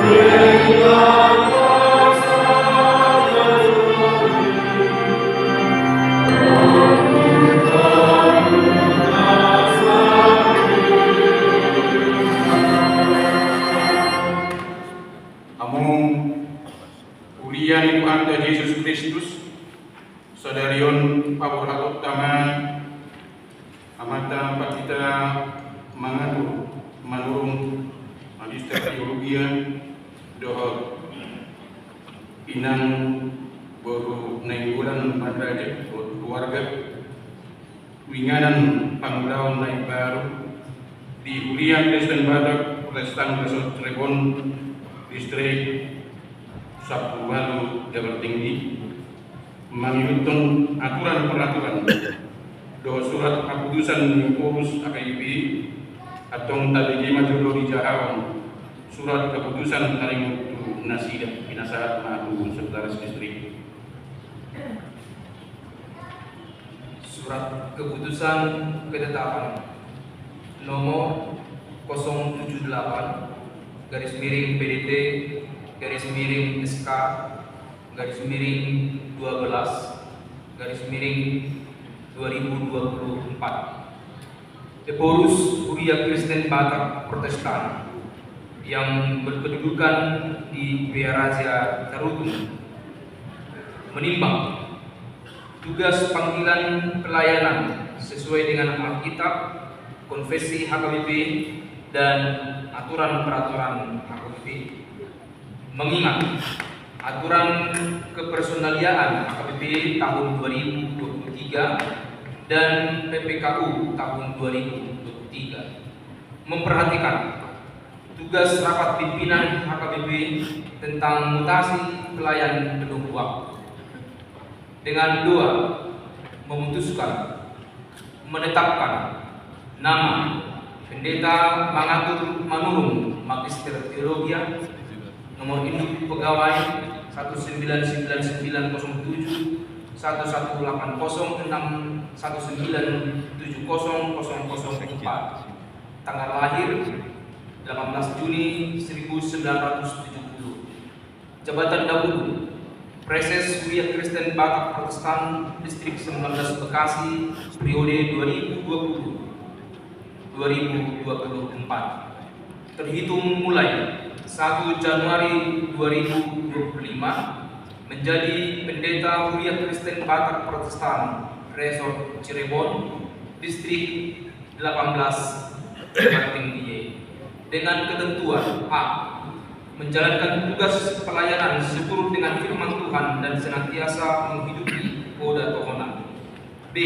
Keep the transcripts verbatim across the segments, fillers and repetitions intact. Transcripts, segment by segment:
Hamu huria ni Tuhanta Jesus Kristus, sadari on paborhatonta ma amanta Pandita Mangatur Manurung, Magister Teologia, dohot inang boru Nainggolan Mandrajak dohot keluarga, tu inganan pangulaon na imbaru di Huria Kristen Batak Protestan Resort Cirebon, Distrik Sampulu Ualu Jabar Tinggi, mangihuthon aturan-peraturan dohot surat keputusan ni Ephorus H K B P I, antong tabege ma jolo di jahaon surat keputusan taringot tu nasida. Pinasahat ma tu Sekretaris Distrik. Surat keputusan ketetapan nomor kosong tujuh delapan garis miring P D T garis miring S K garis miring dua belas garis miring dua ribu dua puluh empat. Ephorus, Huria Kristen Batak Protestan yang berkedudukan di Pearaja Tarutung, menimbang tugas panggilan pelayanan sesuai dengan Alkitab, konfesi H K B P, dan aturan peraturan H K B P. Mengingat aturan kepersonaliaan H K B P tahun dua ribu dua puluh tiga dan P P K U tahun dua ribu dua puluh tiga, memperhatikan tugas rapat pimpinan H K B P tentang mutasi pelayan penuh waktu. Dengan dua, memutuskan menetapkan nama Pendeta Mangatur Manurung, Magister Teologia, nomor induk pegawai satu sembilan sembilan sembilan kosong tujuh, satu satu delapan kosong enam, satu sembilan tujuh kosong kosong kosong empat, tanggal lahir delapan belas Juni seribu sembilan ratus tujuh puluh. Jabatan dahulu, Praeses Huria Kristen Batak Protestan Distrik sembilan belas Bekasi, periode dua ribu dua puluh dua ribu dua puluh empat. Terhitung mulai satu Januari dua ribu dua puluh lima, menjadi Pendeta Huria Kristen Batak Protestan Resort Cirebon, Distrik delapan belas Jabar Tinggi, dengan ketentuan: A, menjalankan tugas pelayanan seturut dengan firman Tuhan dan senantiasa menghidupi poda tohonan. B,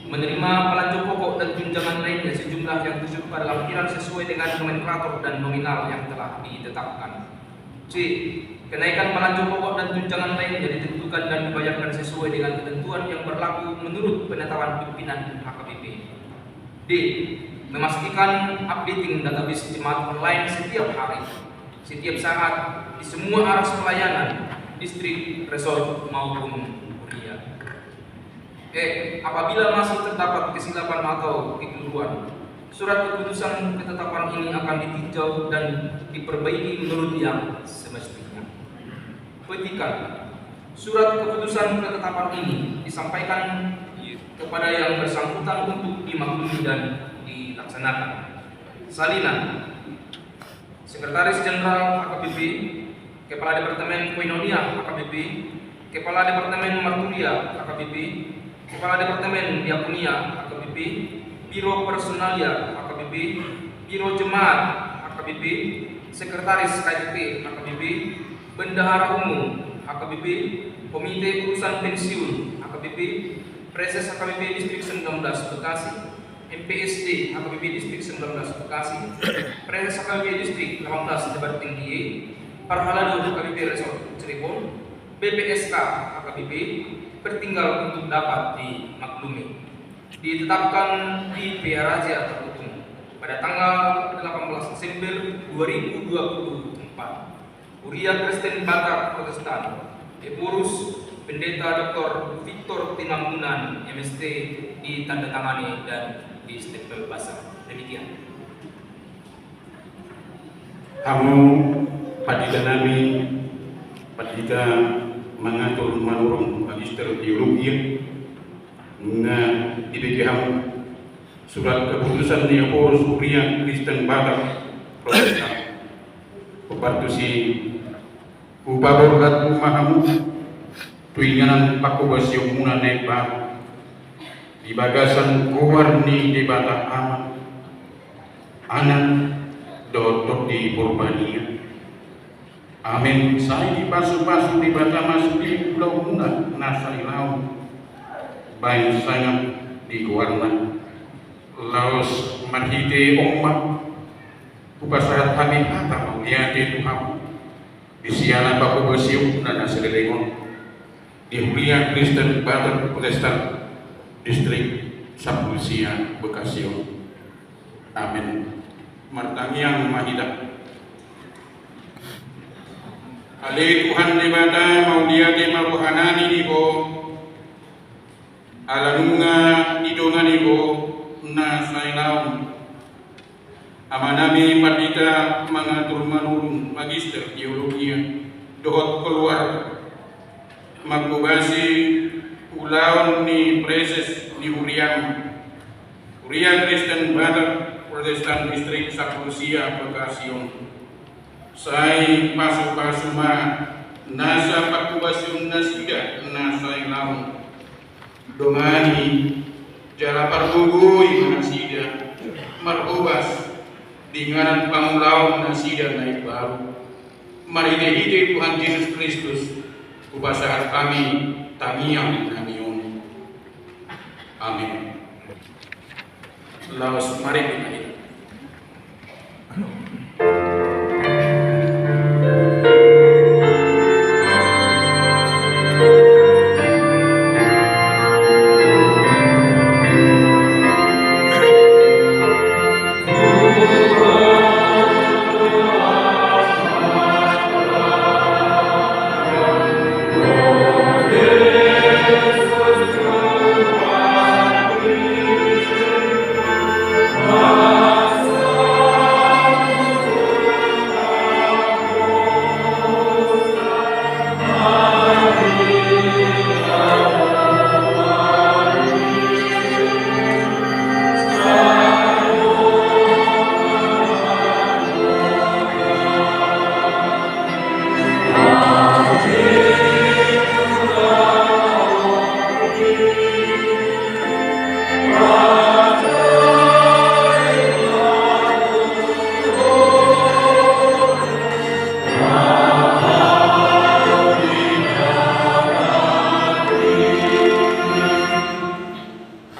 menerima palanjo pokok dan tunjangan lainnya sejumlah yang tersurat pada lampiran sesuai dengan nomenklatur dan nominal yang telah ditetapkan. C, kenaikan palanjo pokok dan tunjangan lainnya ditentukan dan dibayarkan sesuai dengan ketentuan yang berlaku menurut penetapan pimpinan H K B P. D, memastikan updating database jemaat online setiap hari, setiap saat, di semua aras pelayanan, distrik, resort, maupun huria. E, apabila masih terdapat kesilapan atau kekeliruan, surat keputusan ketetapan ini akan ditinjau dan diperbaiki menurut yang semestinya. Petikan, surat keputusan ketetapan ini disampaikan kepada yang bersangkutan untuk dimaklumi dan dilaksanakan. Salinan, Sekretaris Jenderal H K B P, Kepala Departemen Koinonia H K B P, Kepala Departemen Marturia H K B P, Kepala Departemen Diakonia H K B P, Biro Personalia H K B P, Biro Jemaat H K B P, Sekretaris K F P H K B P, Bendahara Umum H K B P, Komite Urusan Pensiun H K B P, Praeses H K B P Distrik sembilan belas Bekasi, M P S D H K B P Distrik sembilan belas Bekasi, Praeses H K B P Distrik delapan belas Jabar Tinggi, Parhalado H K B P Resort Cirebon, B P S K H K B P, pertinggal untuk dapat dimaklumi. Ditetapkan di Pearaja Tarutung pada tanggal delapan belas Desember dua ribu dua puluh empat. Huria Kristen Batak Protestan, Ephorus, Pendeta Doktor Victor Tinambunan, M S T, ditandatangani dan distempel basa. Demikian. Hamu Pandita Pandita Mangatur Manurung, Magister Teologia, nunga dibege hamu surat keputusan ni Ephorus Huria Kristen Batak Protestan. Hupaborhat ma hamu tu inganan panghobasionmuna na imbaru di bagasan goar ni Debata Ama, Anak, dohot Tondi Porbadia. Amen. Sai dipasupasu Debata ma sude ulaonmuna na sarilaon bahen sangap di goarna. Laos marhite on ma hupasahat hami hata mauliate tu hamu di siala panghobasionmuna na saleleng on di Huria Kristen Batak Protestan Distrik Sampulu Sia Bekasi on. Amen. Martangiang ma hita. Ale Tuhan Debata, mauliate ma rohanami di Ho, ala nunga didongani Ho na sarilaon amanami Pandita Mangatur Manurung, Magister Teologia, dohot keluarga, manghobasi ulaon ni praeses ni huriam, Huria Kristen Batak Protestan Distrik Sampulu Sia Bekasi on. Sai pasupasu ma nasa panghobasion nasida na sarilaon. Dongani jala pargogoi ma nasida marhobas di inganan pangulaon nasida na imbaru. Marhitehite Tuhan Jesus Kristus hupasahat hami tangiangnami on. Amen. Laos marende ma hita.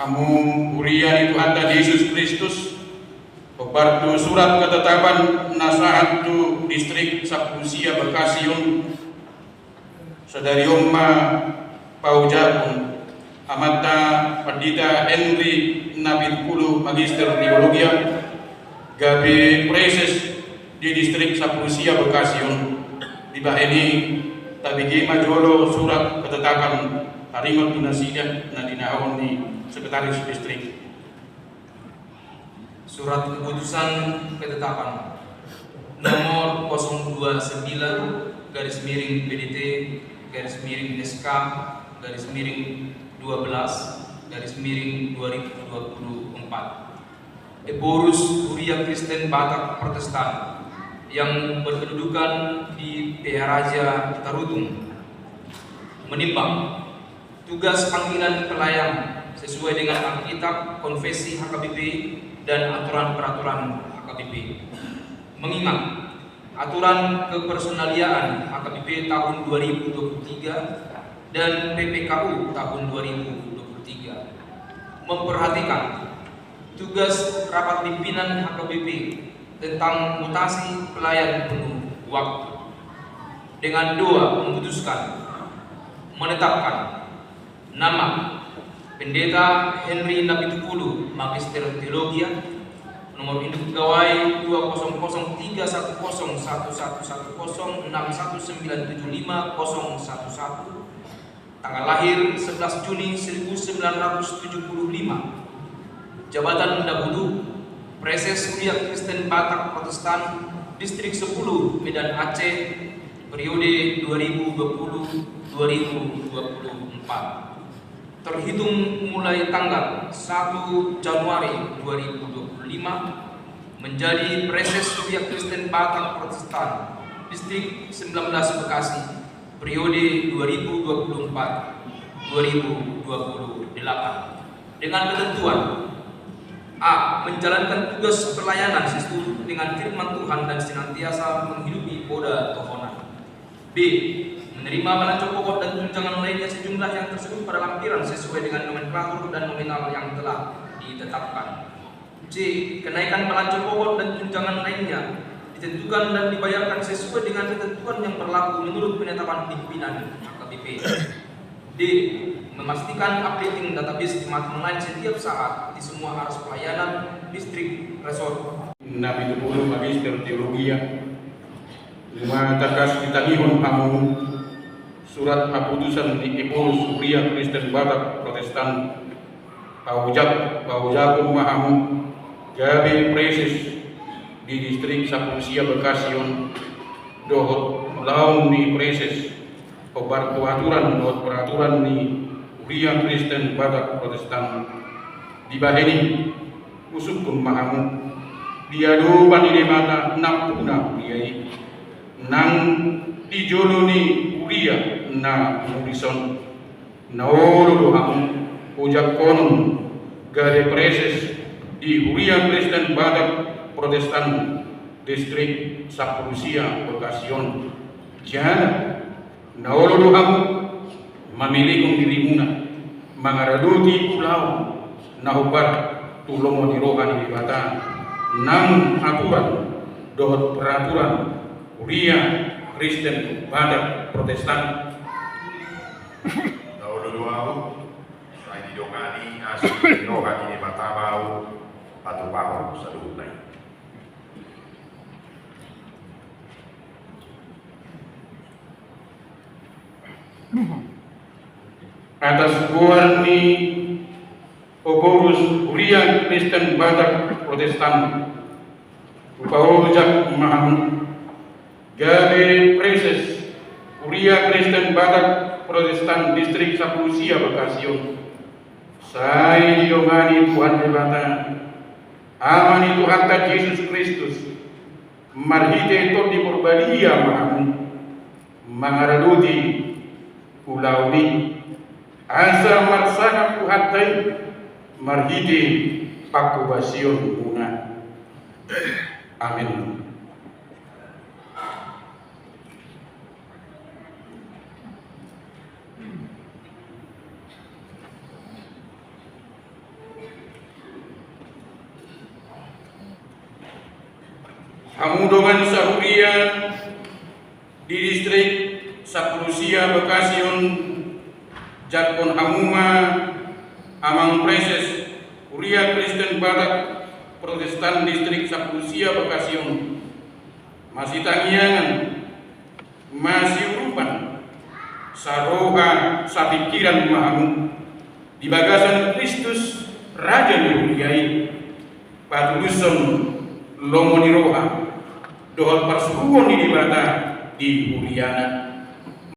Hamu huria ni Tuhanta Jesus Kristus, hombar tu surat ketetapan na sahat tu Distrik Sampulu Sia Bekasi on, sadari on ma paojakhon amanta Pandita Henry Napitupulu, Magister Teologia, gabe praeses di Distrik Sampulu Sia Bekasi on. Dibahen i tabege ma jolo surat ketetapan taringot tu nasida na tinaon ni Sekretaris Distrik. Surat keputusan ketetapan nomor kosong dua sembilan garis miring P D T garis miring S K garis miring dua belas garis miring dua ribu dua puluh empat. Ephorus Huria Kristen Batak Protestan yang berkedudukan di Paharaja Tarutung menimbang tugas panggilan pelayan sesuai dengan Alkitab, Konfesi H K B P, dan aturan peraturan H K B P. Mengingat aturan kepersonaliaan H K B P tahun dua ribu dua puluh tiga dan P P K U tahun dua ribu dua puluh tiga. Memperhatikan tugas rapat pimpinan H K B P tentang mutasi pelayan penuh waktu. Dengan doa memutuskan, menetapkan nama Pendeta Henry Napitupulu, Magister Teologia, nomor induk gawai dua kosong kosong tiga satu kosong satu satu satu kosong enam satu sembilan tujuh lima kosong satu satu, tanggal lahir sebelas Juni seribu sembilan ratus tujuh puluh lima. Jabatan dahulu, Praeses Huria Kristen Batak Protestan, Distrik sepuluh, Medan Aceh, periode dua ribu dua puluh dua ribu dua puluh empat. Terhitung mulai tanggal satu Januari dua ribu dua puluh lima, menjadi Praeses Huria Kristen Batak Protestan Distrik sembilan belas Bekasi, periode dua ribu dua puluh empat dua ribu dua puluh delapan. Dengan ketentuan: A. Menjalankan tugas pelayanan sesuai dengan firman Tuhan dan senantiasa menghidupi Poda Tohonan. B. Menerima balanco pokok dan tunjangan lainnya sejumlah yang tersebut pada lampiran sesuai dengan nomenklatur dan nominal yang telah ditetapkan. C. Kenaikan balanco pokok dan tunjangan lainnya ditentukan dan dibayarkan sesuai dengan ketentuan yang berlaku menurut penetapan pimpinan H K B P. D. Memastikan updating database jemaat online setiap saat di semua arus pelayanan distrik resort. Na pitu pulu, Magister Teologia. Nunga tangkas ditangihon hamu surat haputusan ni Ephorus Huria Kristen Batak Protestan, paojak, paojakon ma hamu gabe praeses di Distrik Sampulu Sia Bekasi on, dohot ulaon ni praeses, hombar tu aturan dohot peraturan ni Huria Kristen Batak Protestan. Dibahen i, husungkun ma hamu di adopan ni Debata nampuna huria i, nang di jolo ni huria na muris on. Na olo do hamu ojak honon gabe praeses di Huria Kristen Batak Protestan Distrik Sampulu Sia Bekasi on. Jala na olo do hamu mamelehon dirimuna mangaradoti ulaon na hombar tu lomo ni roha ni Debata, nang aturan dohot peraturan Huria Kristen Batak Protestan. Na olo do ahu, sai didongani asi ni roha ni Debata ma ahu patupahon saluhutna i. Atas goar ni Ephorus Huria Kristen Batak Protestan, hupaojak ma hamu gabe praeses Huria Kristen Batak Protestan Distrik Sampulu Sia Bekasi on. Sai didongani Tuhan Debata, Ama ni Tuhanta Jesus Kristus, marhite Tondi Porbadia ma hamu mangaradoti ulaon i, asa marsangap Tuhanta i marhite panghobasionmuna. Amen. Hamu dongan sahuria di Distrik Sampulu Sia Bekasi on, jangkon hamu ma amang praeses Huria Kristen Batak Protestan Distrik Sampulu Sia Bekasi on. Masitangiangan, masiurupan, saroha sapingkiran ma hamu di bagasan Kristus, Raja ni huria i, patulushon lomo ni roha dohot parsuruon ni Debata di huriana.